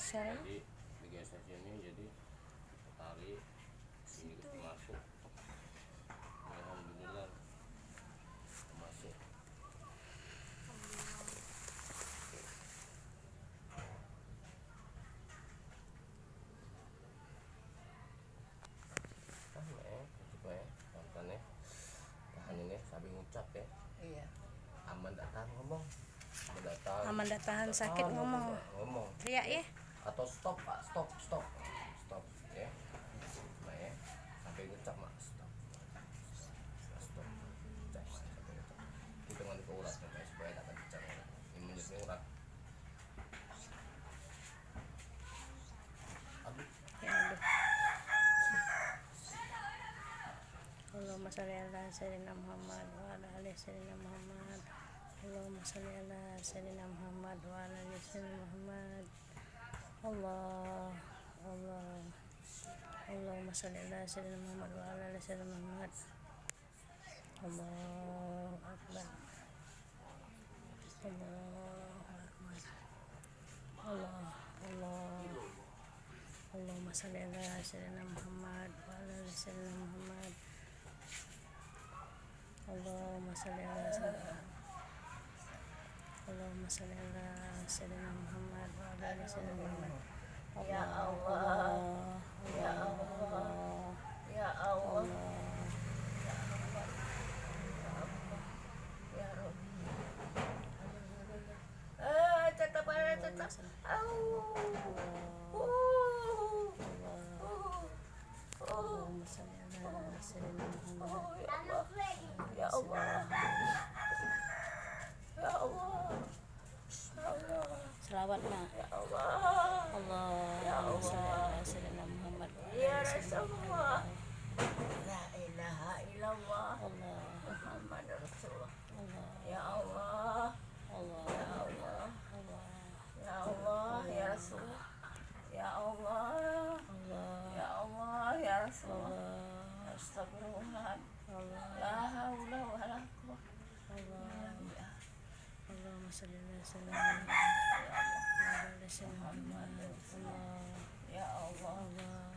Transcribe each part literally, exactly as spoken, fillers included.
Jadi digeser sini, jadi tarik sini, masuk. Alhamdulillah, masuk. Tahan, eh, cukup, eh. Tahan, eh. Tahan ini, sambil ngucap, eh. Iya. Aman dak tahan ngomong. Aman dak tahan. Aman dak tahan sakit ngomong. Ngomong. Teriak, ya. Atau stop, Pak. Stop, stop. Stop, ya. Nah, ya. Sampai ngucap, Mak. Stop. Stop. Ngucap, Mak. Sampai ngucap. Kita nganti ke urat, sampai supaya tak kencang. Ini menjadi urat. Ya Allah. Allahumma shalli ala Sayyidina Muhammad wa ala ali Sayyidina Muhammad. Allahumma shalli ala Sayyidina Muhammad wa ala ali Sayyidina Muhammad. Allah, Allah. Allahumma shalli ala Sayyidina Muhammad wa ala ali Sayyidina Muhammad. Allahu Akbar. Allahu Akbar. Allah, Allah. Allahumma shalli ala Sayyidina Muhammad wa ala ali Sayyidina Muhammad. Allahumma shalli ala Sayyidina Allahumma shalli ala Sayyidina Muhammad wa ala ali Sayyidina Muhammad. Ya Allah. Ya Allah. Ya Allah. Ya Allah. Ya Rabbi. Ah, tetap ada, tetap. Au. Uh. Uh. Allahumma shalli ala Sayyidina Muhammad. Oh, ya Allah. Ya Allah. Ya Allah. Ya Allah. Selawat, Mak. Ya Allah. Allah. Ya Allah. Shalli ala Sayyidina Muhammad. Ya Rasulullah. La ilaha illallah. Allah. Muhammad Rasulullah. Allah. Ya Allah. Allah. Ya Allah. Allah. Ya Allah, ya Rasulullah. Ya Allah. Allah. Ya Allah, ya Rasulullah. Allah. Astagfirullah. Allah. La haula wala quwwata illa billah. Allahumma shalli ala sayyidina Muhammad wa ala ali sayyidina Muhammad. Allah. Ya Allah. Allah.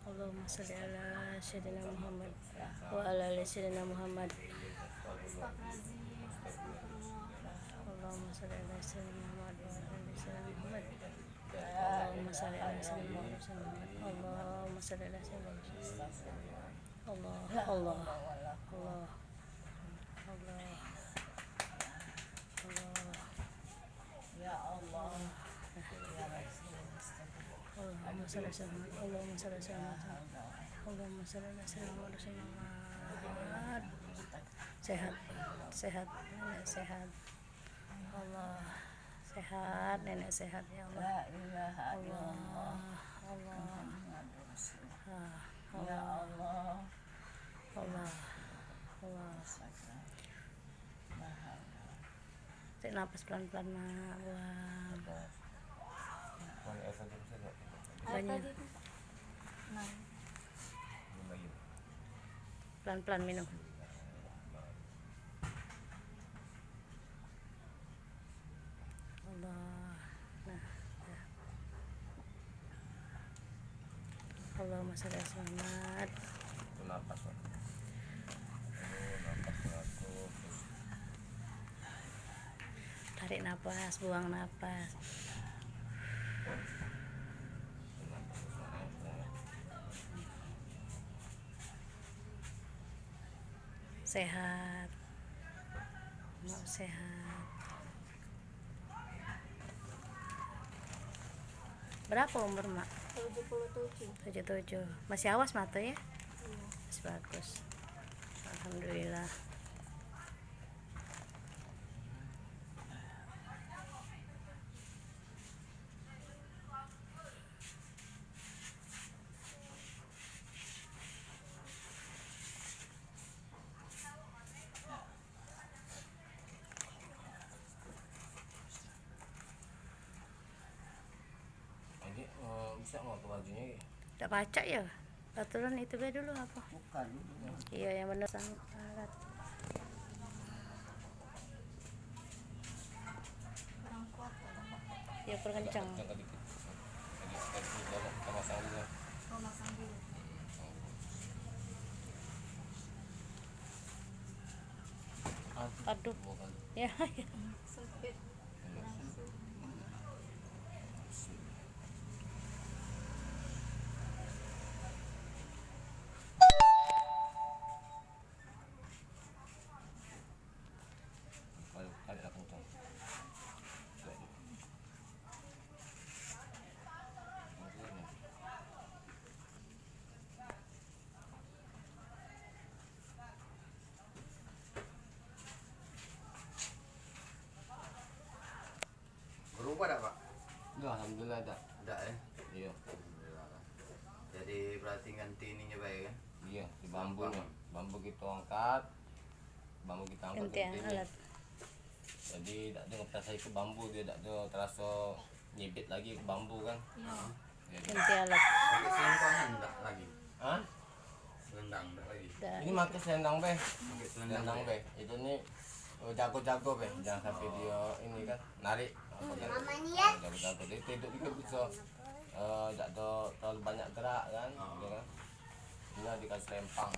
Allahumma shalli ala sayyidina Muhammad wa ala ali sayyidina Muhammad. Allahumma shalli ala sayyidina Muhammad wa ala ali sayyidina Muhammad. Allahumma shalli ala sayyidina Muhammad. Allahumma shalli ala sayyidina Muhammad. Allah, Allah, Allah, Allah, Allah. Ya Allah. Ya Rasulullah. Allahumma shalli ala sayyidina Muhammad. Allahumma shalli ala sayyidina Muhammad. Allahumma shalli ala sayyidina Muhammad. Sehat, sehat, nenek sehat. Allah, sehat, nenek sehat, ya Allah. La ilaha illallah. Allah, Allah. Muhammadur Rasulullah. Ah, ya Allah. Allah. Allah. Tarik napas pelan-pelan, Mak. Buang. Banyak. Pelan-pelan minum. Allah. Nah, ya. Allahumma shalli ala Muhammad. Itu napas, Pak. Itu napas teratur, terus tarik napas, buang napas. Itu napas, terus napas. Sehat. Mak sehat. Berapa umur, Mak? Tujuh puluh tujuh. Tujuh tujuh. Masih awas mata, ya? Iya. Masih bagus. Alhamdulillah. Jadi, eh, bisa nggak ke bajunya, ya? Tak pacak, ya. Aturan itu be dulu apa? Bukan dulu. Iya, yang bener sang alat. Kurang kuat, Pak. Ya, Perkencang. Agak kencang dikit. Agak, agak, agak kita masang dulu. Oh, masang dulu. Aduh. Aduh. Dua kali. Ya, ya. Sempit. Iya. Langsung. Kalau tarik lah kencang. Berubah dak, Pak? Ya, alhamdulillah dak. Dak, ya? Iya. Alhamdulillah lah. Jadi berarti ganti ininya bae, kan? Iya, si bambu ni. Bambu kita angkat. Bambu kita angkat. Ganti alat. Jadi dak ada ngepress lagi ke bambu, dia dak ada terasa nyibit lagi ke bambu, kan. Iya. Jadi ganti alat. Pakai selendang dak lagi? Hah? Selendang dak lagi? Dak. Ini pakai selendang be. Pakai selendang be. Itu ni, eh, jago-jago be. Jangan sampai dia ini kan, narik. Apa kan? Jago-jago. Jadi tiduk juga bisa, eh, dak ada terlalu banyak gerak kan, gitu kan. Ini dikasih lempang.